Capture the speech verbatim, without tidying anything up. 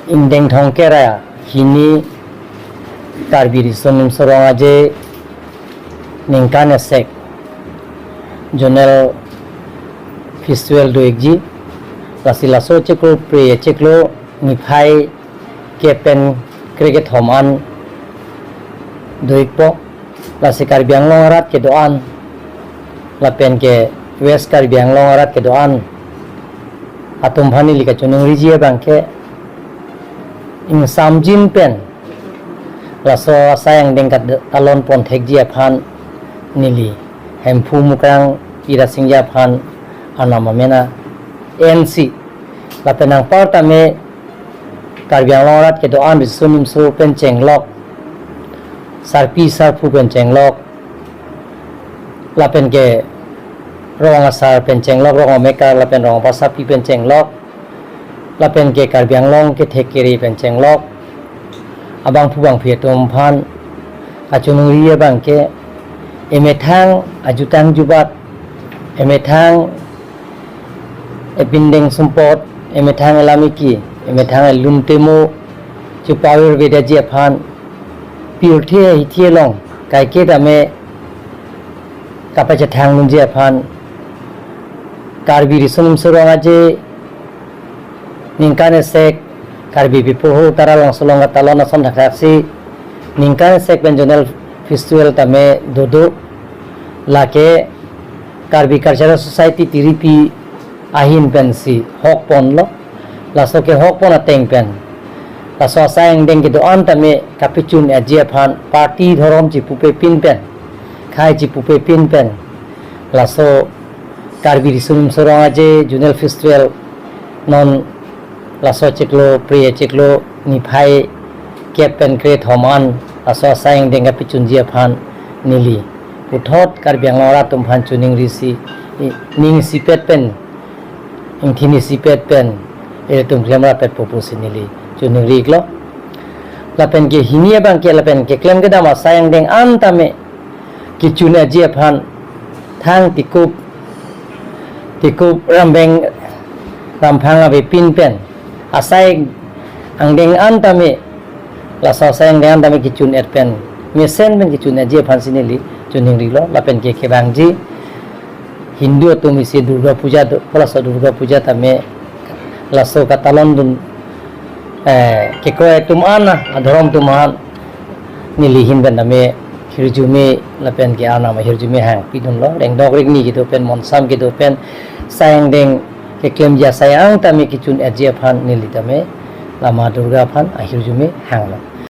Ingdeng thomkep ra hini Karbi Riso Nimso Rong Aje ningkan esek zonal festival do-ikji. Lasi laso chiklo pre chiklo niphai kep pen krekethom an do-ikpo. Lasi Karbi Anglong arat kedo-an lapen ke West Karbi Anglong arat kedo-an atum aphan neli kachiningriji abang ke ingsamjin pen laso asai angdeng katalon pon thekji aphan neli Hemphu Mukrang Irangsingja aphan arnam amena ensi lapen anparta me Karbi Anglong arat kedo-an riso nimso pen chenglok, sarpi sarpo pen chenglok, lapen ke rong asar pen chenglok, rong amekar lapen rong apasarpi pen chenglok, lapen ke Karbi Anglong kethek kere pen chenglok abangphu bangphi atum aphan kachiningri abang ke emethang ajutang jubat, emethang epindeng sumpot, emethang elamiki, emethang elun temo chepavir vedaji aphan, pirthe hithi along kaike tame kapachethang dunji aphan Karbi Riso Nimso Rong Aje ningkan esek Karbi People's Hall Taralangso along katalon ason thakthak si ningkan esek pen zonal festival tame dodo. Lake Karbi Cultural Society Tiripi ahin pensi hok ponlo. Laso kehok pon ateng pen laso asai angdeng kedo-an tame kapachun-ikji aphan party dhorom chipupepin pen, khei chipupepin pen laso Karbi Riso Nimso Rong Aje zonal festival non laso chiklo pre chiklo niphai kep pen krekethom an laso asai angdeng kapachunji aphan neli puthot Karbi Anglong arat atum aphan chiningrisi, i-, ning isipet pen, ingthin isipet pen, ilitum klem rapetpo pusi neli chiningri-iklo. Lapen ke hini abang ke lapen keklem kedam asai angdeng an tame kechun-ikji aphan thang Tikup, Tikup Rambeng Ramphang avepin pen asai angdeng an tame, laso asai angdeng an tame kechun-ik pen, mesen pen kechun-ikji aphansi neli chiningrilo. Lapen ke kevangji Hindu atum isi Durga Puja do, laso Durga Puja tame laso katalon dun, eh, kekroi atum an, adhorom atum an neli ahin pen tame hirjume lapen ke arnam ahirjume hangpidunlo. Rengdok rengni kedo pen, monsam kedo pen, asai angdeng keklemji asai ang tame kechun-ikji aphan neli tame Lama Durga aphan ahirjume hanglo.